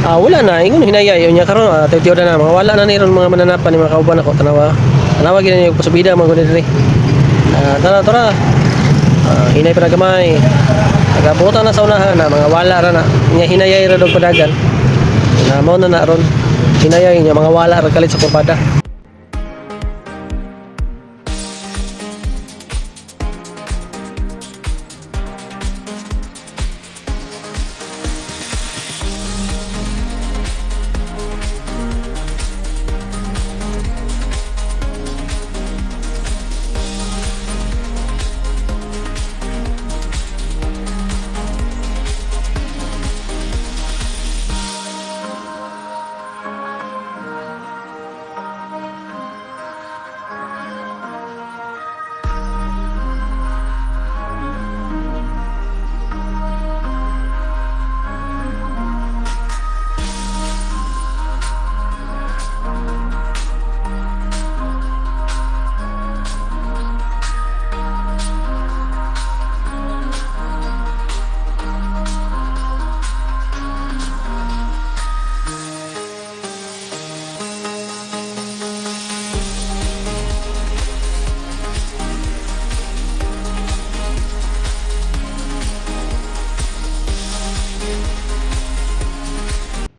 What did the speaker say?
Wala na, ingon hinayay unya karon, tiyo na mga wala na ni ron mga mananapan ni mga kauban ako, tanawa. Tanawa gid ni pasubida mga gud diri. Tara tara. Hinay pa na gamay. Nagabutan na sa unahan na mga wala ra na. Nya hinayay ra dog padagan. Na mao na na ron. Hinayay niya mga wala ra kalit sa kurpada.